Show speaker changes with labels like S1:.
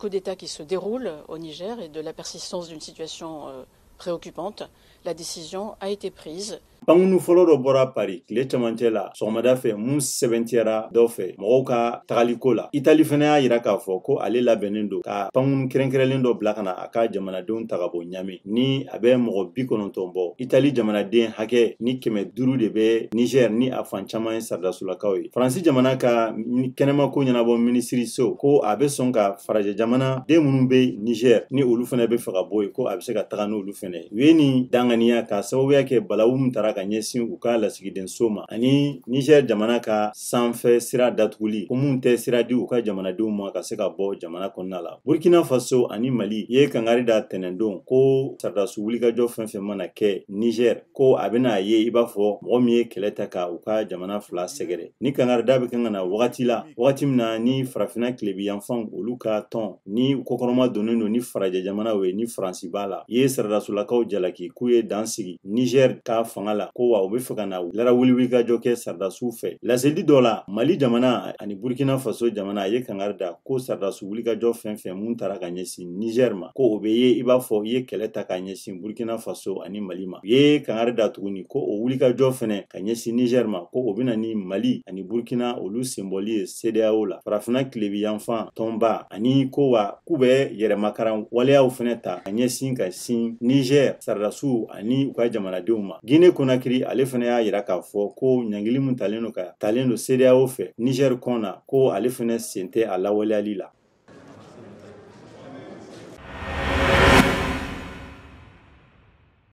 S1: coup d'État qui se déroule au Niger et de la persistance d'une situation préoccupante, la décision a été prise.
S2: Pankunu fɔlɔ dɔ bɔra Paris tile cɛmancɛ la sɔgɔmada fɛ, mun sɛbɛntiyara dɔ fɛ mɔgɔw ka tagaliko la. Itali fana y'a yira k'a fɔ ko ale labɛnnen don ka pankunu kɛrɛnkɛrɛnlen dɔ bila ka na a ka jamanadenw ta ka bɔ Ɲame, ni a bɛ mɔgɔ 90 bɔ. Itali jamanaden hakɛ ni 500 de bɛ Niger, ni a fan caman ye saradasulakaw ye. Faransi jamana ka kɛnɛmako ɲɛnabɔ minisiriso ko a bɛ sɔn ka farajɛ jamana den minnu bɛ Niger, ni olu fana bɛ fɛ ka bɔ yen, ko a bɛ se ka taga n'olu fana ye. U ye nin danganiya ka sababuya kɛ balawu min taara ka ɲɛsin u ka lasigidenso ma, ani Niger jamana ka sanfɛ sira datuguli, ko mun tɛ sira di u ka jamanadenw ma ka se ka bɔ jamana kɔnɔna la. Burkina Faso ani Mali ye kangari da tɛnɛndon ko saradasu wulikajɔ fɛn fɛn mana kɛ Niger, ko a bɛna ye i b'a fɔ mɔgɔ min ye kɛlɛ ta ka u ka jamana fila sɛgɛrɛ. Ni kangarida bɛ kan ka na wagati la, wagati min na ni farafinna tilebi yanfan olu ka tɔn ni kɔkɔrɔma donnen don ni farajɛ jamanaw ye, ni Faransi b'a la, ye saradasulakaw jalaki k'u ye dan sigi Niger ka fanga la, ko wa u bɛ fɛ ka na larawuli wulikajɔ kɛ sardasiw fɛ. Laseli dɔ la, Mali jamana ani Burkina Faso jamana a ye kangari da ko sardasiw wulikajɔ fɛn fɛn mun taara ka ɲɛsin Niger ma, ko o bɛ ye i b'a fɔ i ye kɛlɛ ta ka ɲɛsin Burkina Faso ani Mali ma. U ye kangari da tuguni ko o wulikajɔ fɛnɛ ka ɲɛsin Niger ma, ko o bɛna ni Mali ani Burkina olu senbɔli ye CEDEAO la, farafinna tilebi yanfan tɔnba, ani ko wa k'u bɛ yɛrɛmakaran waleyaw fɛnɛ ta ka ɲɛsin ka sin Niger sardasiw ani u ka jamanadenw ma. Guinée Conakry ale fana y'a yira k'a fɔ ko ɲangili min talen don ka talen don CEDEAO fɛ Niger kɔn na, ko ale fana sen tɛ a lawaleyali la.